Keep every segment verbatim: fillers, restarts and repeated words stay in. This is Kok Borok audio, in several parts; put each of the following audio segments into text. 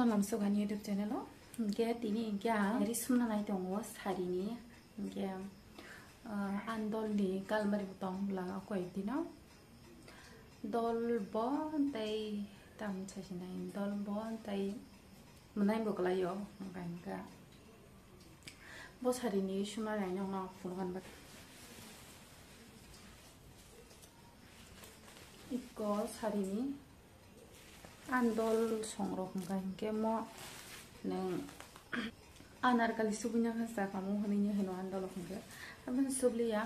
Lamsok ani YouTube channel o. Hingke tini hingke ang ri sumna nai tongo sari ni. Hingke, ah, ang dol ni kalmari bo tong bwla o koi dino. Dol bo tei tam sasinai dol bo tei mwnai bo kwlai o. Hingke hingke bo sari ni sumna nai nokno phunukna bagwi. Iko sari ni. Ang dol songrok hwnkha hinkhe mo nwng anarkali subui nang sakamo hwnwi hino ang dol hwnkhe. Aboni subliya,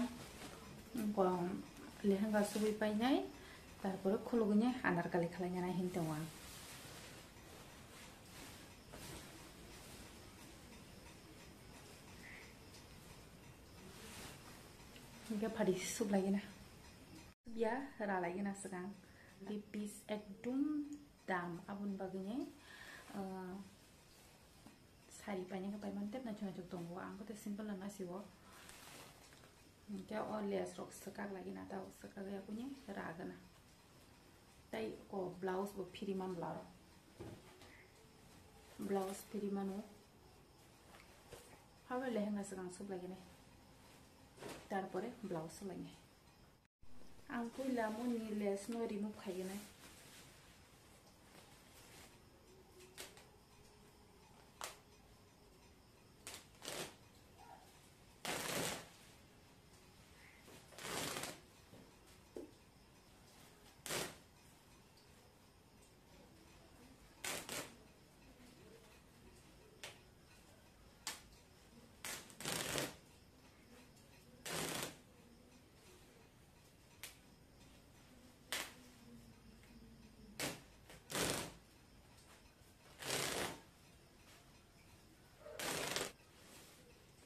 ko lehenga subui painai, tarpore khulugwinai anarkali khlainani hinwi tongo ang. Hinkhe phadi sublai gina. Subya ralai gina swkang. Di piece ekdum dam aboni bagwini, ah, sari painai khe paimani tei naithok naithok tongo. Ang khe simple no nasigo. Hinkhe o lace rok swkak lai gina ta swkak ya kuni ra gana. Tei o blouse bo phiri man bwla rok. Blouse phiri mano. Habo lehenga swkang sublai gini. Tarpore blouse sublai gini. Ang puila moni lace no remove khaigwna.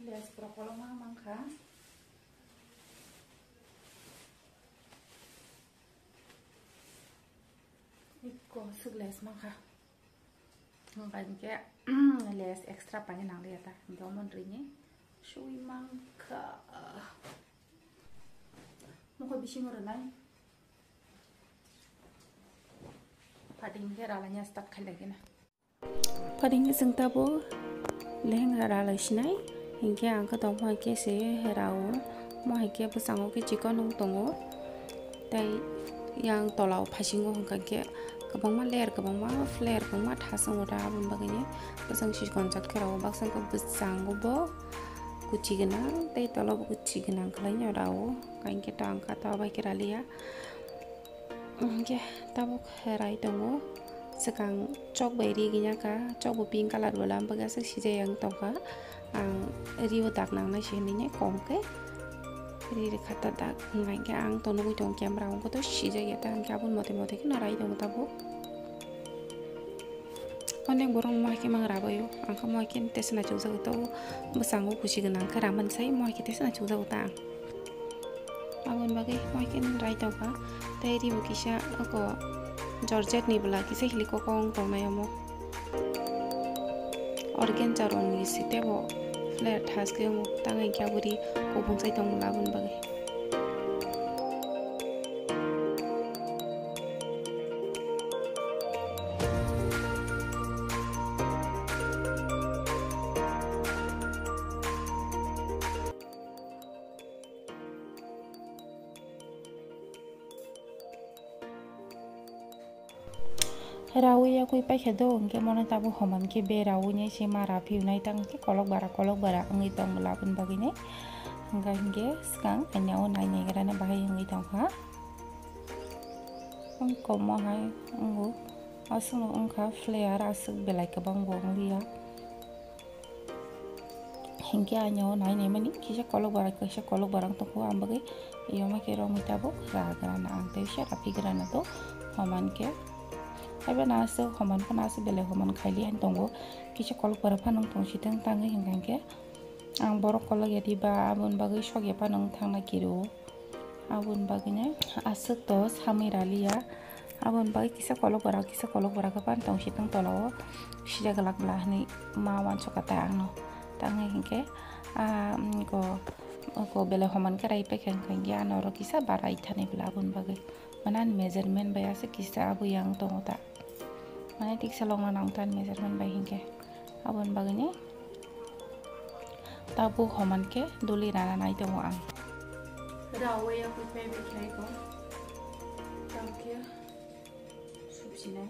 Lace pura kolokma mankha. Iko swk lace mankha. Hwnkha hinkhe lace extra paina nangliya ta. Hinkhe omo rini sui mankha. Mokol bisingo rwnai. Phating khe ralaina start khailai gina. Phating khe chwng tabuk lehenga ralai sinai. Hinkhe ang khe tongmani khe se rao. Mo hai khe bwskango khe chikon wng tongo. Tei yang tola o phasingo hwnkha khe kwbangma layer, kwbangma flare, kwbangma thasung ota aboni bagwi ni bwsang si konjak khe rao. Baksa khe bwskango bo kuchi gwnang tei tola bo kuchi gwnang khlai no rao. Hinkhe to ang kha to bai khe raliya. Hinkhe tabuk rai tongo. Swkang chok bai ri gini kha, chok bo pink colour bo lam bagwi aswk sijak yang tongkha. Ang rio dak nangnai se hinwi kom khe ri rwkha ta dak. Hinkhe ang to nugwi tongo camera o, wngkha to sijak ya ta, hinkhe aboni mote mote kheno rai tongo tabuk. Onek borok mo hai khe mang rabaio, ang khe mo hai khe tesa naisuk jagwi tongo, bwskango kuchi gwnang khe ramani sai mo hai khe tesa naisuk jagwi ta ang. Aboni bagwi mo hai khe rai tongkha, tei ribo kisa oko Georgette ni bwla kisa hilikokong tongnai omo. Organza rokni si teibo flare thaske wngo, tang hinkhe abo ri kubung sai tongmani aboni bagwi. Rawi yakwi paikha do, hinkhe mono tabuk homan khe bera wngwi se mara phiyunai tang khe kolok bara kolok bara wngwi tong bwla aboni bagwi nai. Hwnkha hinkhe swkang aina o nai naigra na bahai wngwi tongkha. Wng komo hai wngo. Aswkno wngkha flare aswk belai kwbang bo wngliya. Hinkhe aino nai nai mani kisa kolok bara, kisa kolok bara wng tongkho, ang bagwi yoma khe romwi tabuk ra gra na ang tei se raphi gra na to homan khe. Haiba na aswk homan phano aswk belai homan khaili han tongo, kisa kolok bara phano wng tong si tong tangwi hinkha hinkhe ang borok kolok ya diba aboni bagwi sok ya phano wng thang na kiro. Aboni bagwino aswk to samwi raliya. Aboni bagwi kisa kolok bara, kisa kolok bara khe phano tong si tong tola o sijak glak bla hinwi ma uansukha ta angno. Tangwi hinkhe, ah, mm, ko, ko belai homan khe rai paikha hinkhe ano oro kisa bara ithani bla aboni bagwi. Mane ani measurement bai aswk kisa abo yang tongo ta. Mane tiksa longna nang tan measurement bai hinkhe. Aboni bagwini tabuk homan khe duli rana nai tongo ang. Rawi ya kwi pebe khlai ko. Tabuk ya subsinai.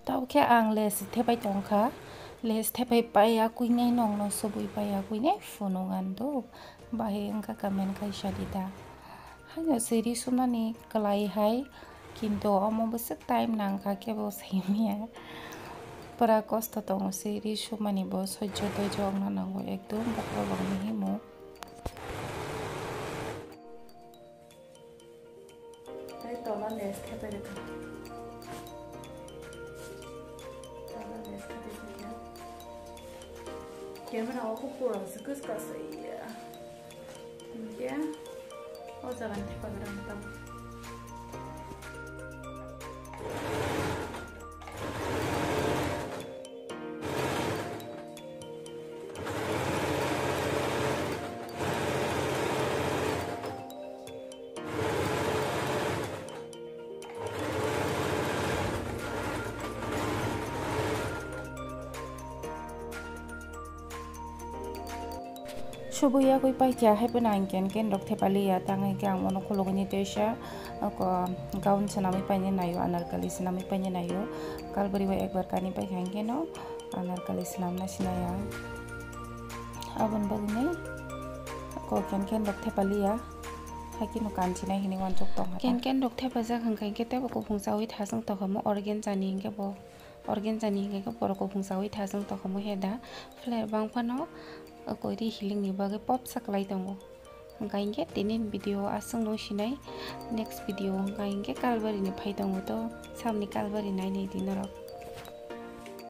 Tau khe ang lace thepai tongkha, lace thepai pai ya kuinai nongno subui pai ya kuinai phunuk ang do, bahai wngkha comment kaisa di da. Haino se ri sumnani kwlai hai, kintu omo bwswk time nangkha kebo simiya. Pura kosto tongo se ri sumani bo sojjo doijo wngna nango ekdom bokhorok rokni himo. Tei tola lace thepai rwkha. Tola lace thepai rwkha. Camera o khe pura se kwchwk se ya. Hinkhe o jaga ni thepa gram tamo. Subui yagwi paikha, hai phano ang ken ken rok thepaliya, tang hai khe ang bono khulugwi ni teisa, oko gown swnamwi paina naio, anarkali swnamwi paina naio, kalbari o ekbar kani paikha, ang keno anarkali swnamna sinaya. Aboni bagwino oko ken ken rok thepaliya, hai kheno kanchina hinwi uansuk tongkha. Ken ken rok thepajak hwnkha khe teibo kuphung chaui thasung tongkha mo organza ni hinkhe bo. Organza ni hinkhe khe borok kuphung chaui thasung tongkha mo he da. Flare bang phano, uh, koiri healing ni bagwi popsa kwlai tongo. Hwnkha hinkhe tini video aswk no sinai, next video hwnkha hinkhe kalbari ni phai tongo to, samni kalbari nai nai di norok.